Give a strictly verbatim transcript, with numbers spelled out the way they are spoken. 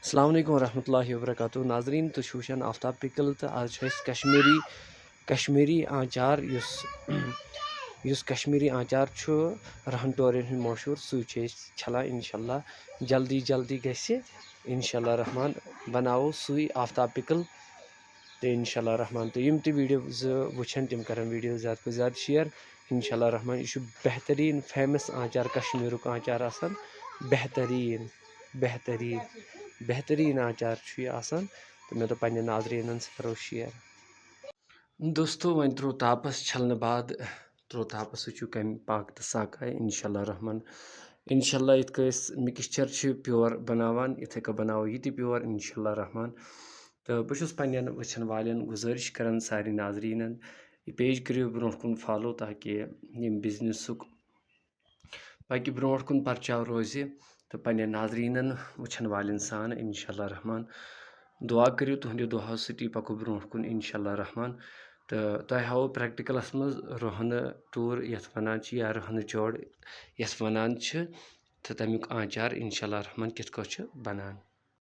السلام علیکم ورحمۃ اللہ وبرکاتہ۔ ناظرین، تُہۍ چھِو وٕچھان آفتاب پِکل، تہٕ آز چھِ أسۍ کشمیٖری کشمیٖری آنچار، یُس یُس کشمیٖری آنچار چھُ، رہن ٹورٮ۪ن ہُنٛد مشہوٗر، سُے چھِ أسۍ چھَلان۔ انشاءاللہ جلدی جلدی گژھِ، انشاءاللہ رحمان بناوو سُے آفتاب پِکل۔ تہٕ انشاءاللہ رحمان، تہٕ یِم تہِ ویٖڈیو زٕ وٕچھن، تِم کرن ویٖڈیو زیادٕ کھۄتہٕ زیادٕ شِیر۔ انشاءاللہ رحمان، یہِ چھُ بہتریٖن فیمس آنچار، کشمیٖرُک آنچار آسان، بہتریٖن بہتریٖن بہتریٖن آنچار چھُ یہِ آسان۔ تہٕ مےٚ دوٚپ پننٮ۪ن ناظریٖنن سۭتۍ کرو شِیر۔ دوستو، وۄنۍ ترٛوو تاپس چھلنہٕ بعد، ترٛوو تاپس سۭتۍ چھُ کمہِ پاکہٕ تہٕ ساکھ آیہِ، انشاءاللہ رحمان۔ انشاءاللہ یِتھ کٔنۍ أسۍ مِکسچر چھِ پیور بناوان، یِتھے کٔنۍ بناوو یہِ تہِ پیور، انشاءاللہ رحمان۔ تہٕ بہٕ چھُس پننٮ۪ن وٕچھن والٮ۪ن گُزٲرِش کران، سارنٕے ناظریٖنن، یہِ پیج کٔرِو برونٛٹھ کُن فالو، تاکہِ ییٚمہِ بزنسُک پکہِ برونٛٹھ کُن، پرچاو روزِ تہٕ پننٮ۪ن ناظریٖنن وٕچھن والٮ۪ن سان، انشاءاللہ رحمان۔ دعا کٔرِو، تُہنٛدِ دعاو سۭتی پکو برونٛٹھ کُن، انشاءاللہ رحمان۔ تہٕ تۄہہِ ہاوو پریکٹیکلس منٛز رۄہنہٕ ٹوٗر یتھ ونان چھِ، یا رۄہنہٕ چوڑ یتھ ونان چھِ، تہٕ تمیُک آنچار انشاءاللہ رحمان کِتھ کٲٹھۍ چھُ بنان۔